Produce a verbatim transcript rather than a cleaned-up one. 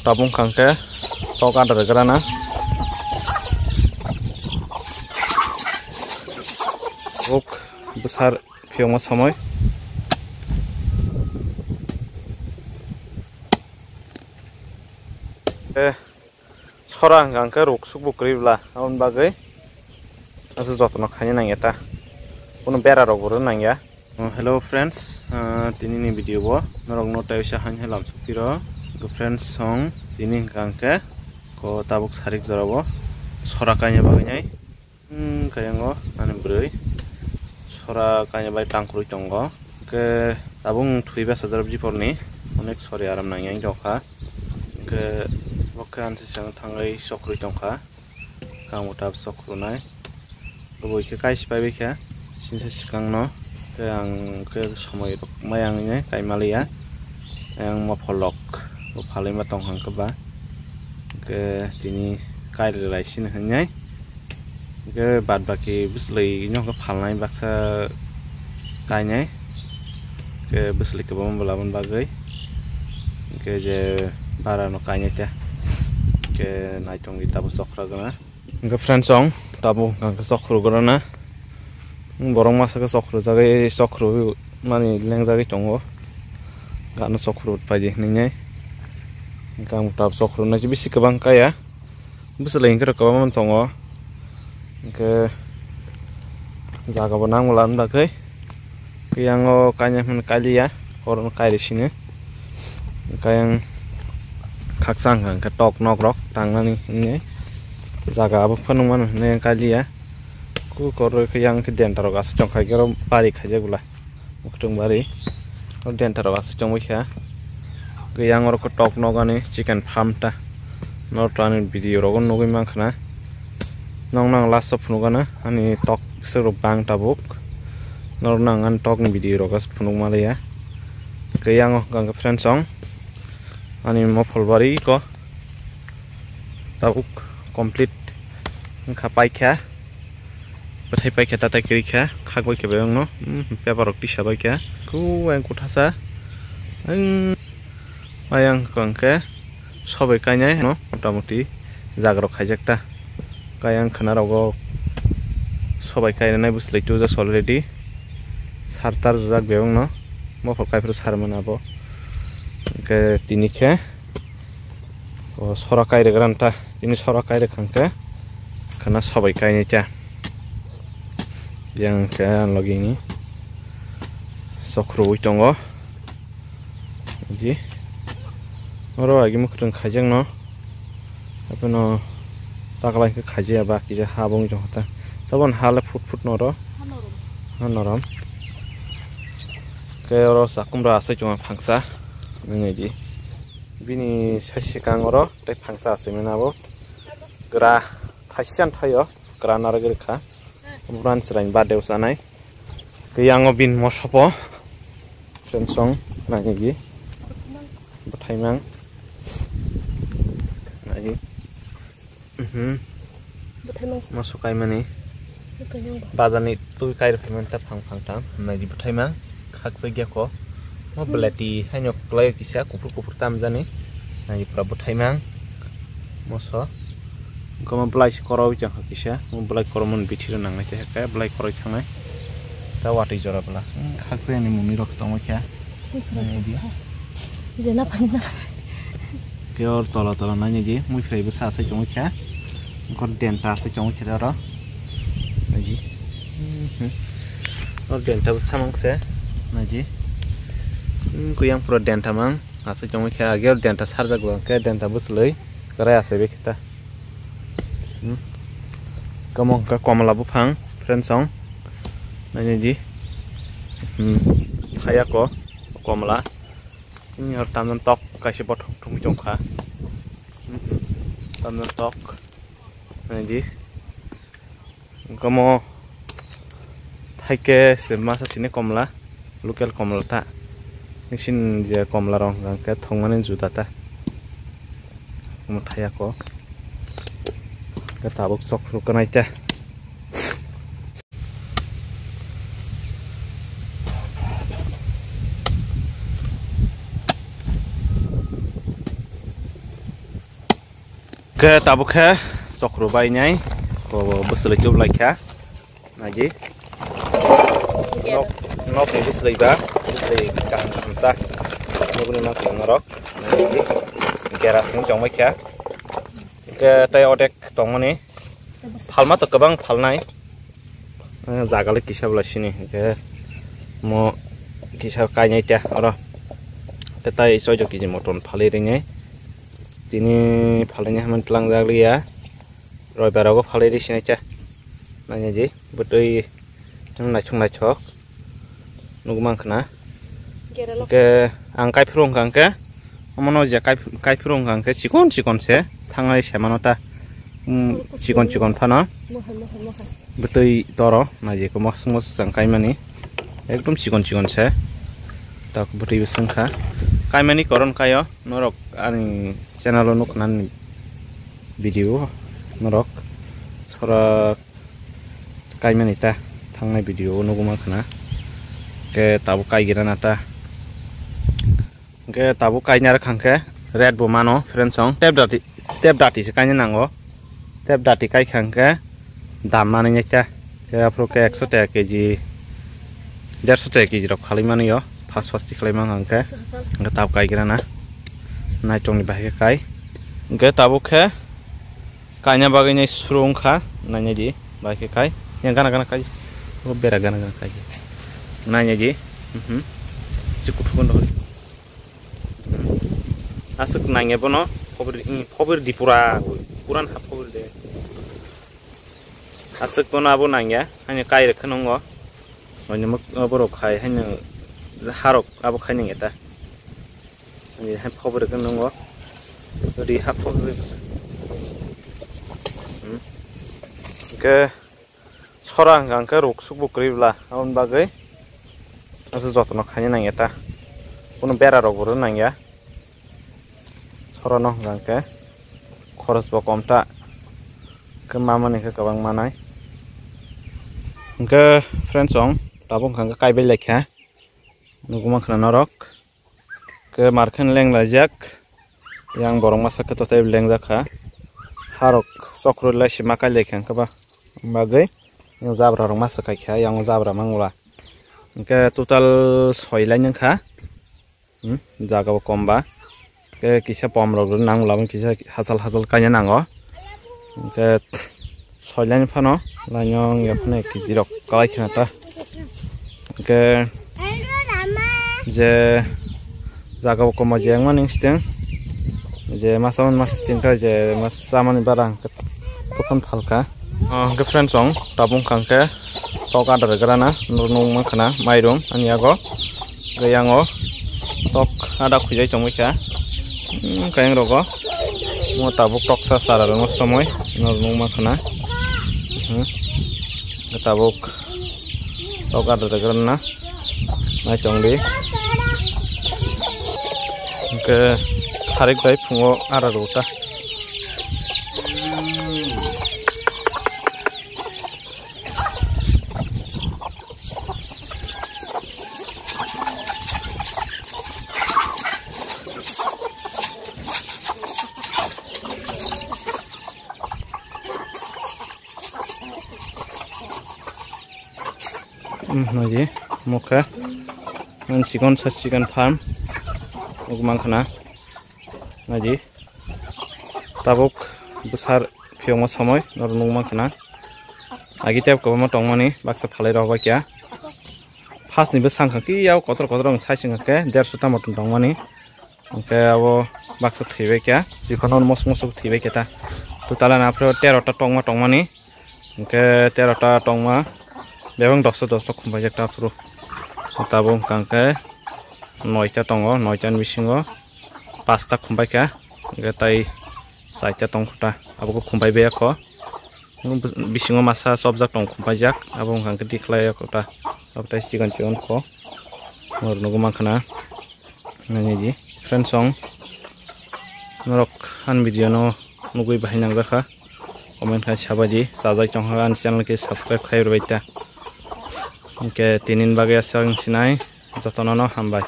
Tabuk wngkha khe tok adar grana. Uk bwsar phiyokma somoi. Eh, sora hwnkha khe ruk suk bo kwrwi bla, aboni bagwi aswk jotono khaina nangya ta. Kuno bera rok bo rw nangya. Oh, hello friends, ah, tini ni video bo norok no tai sa han helam sukiro. Friends song tini hwnkha khe ko tabuk sarik jora bo sora kaina bagwi nai. Hmm, khe yango ani bwrwi sora kaina bai tang kwrwi tongo. Hwnkhe tabuk thwi bachajak jiporni onek sori aram nangya wngkha. Hwnkhe bo khe ani sisang thangwi sok kwrwi tongkha. Kang bo tab sok kwrwnai. Bo khe kai sipai bai kha sinsa swkang no. Khe ang khe somoi rok mai ang ne kai maliya. Ayang mopholok bo phalwi ma tong hwnkhe ba. Hwnkhe tini kai rwlai sini hwnwi. Hwnkhe bad baki bwslwi no hwnkhe phalnai baksa kainai. Hwnkhe bwslwi kwbangma bwla aboni bagwi. Hwnkhe je bara no kainai ta. Hwnkhe naitongo tabuk chokra gana. Hwnkhe friends, ang tabuk hwnkhe chokru gorana. Borok masa khe chokru jagwi, chokru mani lengjagwi tongo. Gana chokru paidi hwnwi nai. Hwnkhe ang tabuk chokru nai bisi kwbang kaya. Bwswlwi hwnkhe rw kwbangma tongo. Hwnkhe jaga bo nang mala wng bagwi. Khe yango kainai hwn kailiya, oro no kairi sini. Hwnkhe yang khaksa hwnkha hwnkhe tok nok rok tangnani hwnwi jaga abo phano nukmano hwnwi kailiya. Ku koro khe yang khe denta rok aswk tongkha khe oro bari khaijak bwla, mwkhwtwng bari. O denta rok aswk tongwi kha. Khe yang oro khe tok nokani chicken farm ta. Norok to ani video rogo nugwi mankha na. Nokno ang last o phunukgana ani tok bwswk rok bang tabuk. Norokno ang ani tokni video rogo phunuk maliya. Khe yang o hwnkha khe friends song ani mopholbari ko tabuk complete wngkha paikha. Bwthai paikha tatai kwrwi kha khak bai khe bai wngno. Hmm, paper rok tisa bai kha. Ku ayang kuthasa. Ayang. Ayang hwnkhe sobai kainai no motamuti jaga rok khaijak ta. Kayang khwna rogo sobai kainai bwslai tubujak already. Sar tar rwjak bebak no. Bophor kaiphuru sar mano abo. Hwnkhe tini khe o sora kai rwgran ta. Tini sora kai rwkha hwnkhe khwna sobai kainai ta. Yang hwnkhe ang logi ni sok rwui tongo. Ji. Oro agi mwkhwtwng khaijak no. Abono taklai khe khaijaya ba kisa ha bo wngwi tongkha ta. Tabon ha le phut phut no oro. Ha norom. Ha norom. Khe oro chakhumra asai tongo phangsa. Nini di. Bini sai swkang oro tei phangsa asai mano abo. Gra thaisa thaio. Gra narwgwi rwkha. Obo ani chwraini birthday o chanai. Khe yango bini mosopo. Friends song nainigi. Bwthaimang. Nai. Mhm. Bwthaimang. Moso kaimani. Bwthaimang ba. Bazarni twi kai rwkhaimani ta phang phang tam. Naidi bwthaimang. Khakchak ya ko. Mo belati haino kwlai kisa kuphur kuphur tamjani. Naidi pura bwthaimang. Moso. Omo belai se koroi tongkha kisa, omo belai koromoni bithi rok nangnai khe belai koroi thangnai. Ta watwi jora bwla. Hmm, khakchangni mwnwi rok tongwi kha. Naidi. Je na pani na. Khe or tola tola nainidi, mui phrai bwsa asai tongwi kha. Onkor denta asai tongwi kha oro. Naidi. Hmm, hmm. Or denta bwsa mang se. Naidi. Hmm, kuyang pura denta mang. Asai tongwi kha, age or denta sarjak bo, khe denta bwslwi kwrai asai bai khe ta. Hmm. Kamo hwnkha komla buphang, friends song. Nainidi. Hmm. Thaya ko komla. Hmm, or tamjani tok kaisa bothop thumwi tongkha. Hmm. Tamjani tok. Nainidi. Omo thaike se masa sini komla, local komla ta. Nisi je komla rok hwnkha khe thwngmani juda ta. Omo thaya ko. Khe tabuk chok rwkha nai ta. Khe tabuk khe chokro bai nai, bo, bo bwswlwi tubulai kha. Naidi. Nok, nok ni bwswlwi ba, bwswlwi kaham kaham ta. Nugwi ma khlai norok. Naidi. Gera sing tongbai kha. Khe tei odek tongmani. Phalma to kwbang phalnai. Eh, jaga le kisa bwla sini. Khe mo kisa kainai ta oro. Khe tai soido kiji motom phalwi rinai. Tini phalwi ni hamani tlang jak liya. Roibar rogo phalwi ri sinai cha. Naina ji, bwtwi naithok naithok nugwi mankha na. Gera lo. Hwnkhe ang kaiphuru wngkha hwnkhe, omono je kaiph-, kaiphuru wngkha hwnkhe chikon chikon se thangnai se mano ta. Mm, chikon chikon phano. Mohai, mohai, mohai. Bwtwi toro naijikhe mosong mosong kaimani. Ekdom chikon chikon se. Tak bwtwi bwswng kha. Kaimani koron kaio norok ani channel o nukna ni video norok sora kaimani ta thangnai video o nugwi mankha na. Khe tabuk kaigira na ta. Hwnkhe tabuk kaina rwkha hwnkhe rate bo mano friends song tep dati, tep dati se kaina nango. Tep dati kai kha hwnkhe dam manwi nai ta. Khe aphuru khe ekso taka kg, derso taka kg rok khalai manwi o. Fast fast tikhlai mang hwnkhe. Hwnkhe tabuk kaigira na. Naitongni bahai khe kai. Hwnkhe tabuk khe kaina bagwi nai suru wngkha. Naina di bahai khe kai. Yang gana gana kai. O bera gana gana kai. Naina di. Mhm. Chik kuthukun dohori. Aswk nangya bono, phobri, mm, phobri di pura, puran ha phobri de. Aswk bono abo nangya, hani kai rwkhe nungo. Oini muk, borok khai, hani harok abo khai nangya ta. Ani hai phobri khe nungo. Ri ha phobri. Hmm. Hwnkhe, Sora hwnkha hwnkhe ruk sukbo kwrwi bwla, aboni bagwi aswk jotono khaina nangya ta. Kunu bera rok bo rwna nangya. Sora no hwnkha hwnkhe khorosbo kom ta. Khe mamani khe kwbang manai. Hwnkhe friends song tabuk hwnkha hwnkhe kaibai laikha. Nugwi mankha norok. Khe markhen lenglaijak. Yang borok masa khe totai lengjak kha. Harok chokro lai sima kai lai kha hwnkhe ba. Bagwi yang jabra rok masa kai kha, yang jabra mangla. Hwnkhe total soi line wngkha. Hmm, jaga bo kom ba. Khe kisa pom rok nang la, kisa hachal hachal kaina nango. Hwnkhe Soilani phano laino wngya phano ek kg rok kalai khna ta. Hwnkhe je jaga o komo je wngmani siteng je masa on mas siteng kha je mas chamani bara hwnkhe tokon phalka. Ah, hwnkhe friends song tabuk wngkha hwnkhe tok adar grana nung mankha na mairung ani yago. Hwnkhe yango tok ada khujai tongwi kha. Hmm, kayang rogo. Mo tabuk toksa sara rwngma somoi. Nor nung ma khna. Hmm. Tabuk tok ada da gran na. Nai tong di. Hwnkhe sarik bai phungo ada rw ta. Hmm, naji, mokha. Ang chikon sa chikon farm. Uk mangkhana. Naji. Tabuk bwsar phiyokma somoi norok nukma khna. Agi tei kwbangma tongmani baksa phalai rok bai kha. First ni bwsang kha khe yao kotor kotor ang sai sing khe derso ta motom tongmani. Hwnkhe abo baksa thwi bai kha. Chikon mos mos thwi bai kha ta. Total ani aphuru tero ta tongma tongmani. Hwnkhe tero ta tongma bebak dosta dosta khumbai jak ta aphuru. Tabuk hwnkha hwnkhe noita tongo, noita ni bisingo pasta khumbai kha. Hwnkhe tai chaita tong kho ta, abo khe khumbai bai ya kho. Bisingo masa chopjak tong khumbai jak, abo wngkha hwnkhe tikhlai ya kho ta. Abo tai chikon chikon kho. Norok nugwi mankha na. Naini di friends song. Norok ani video no nugwi bahai nangjakha. Comment khai sabai di, chajak tongkha ani channel khe subscribe khai rwbai ta. Hwnkhe tini ni bagwi aswk wng sinai, jotono no hambai.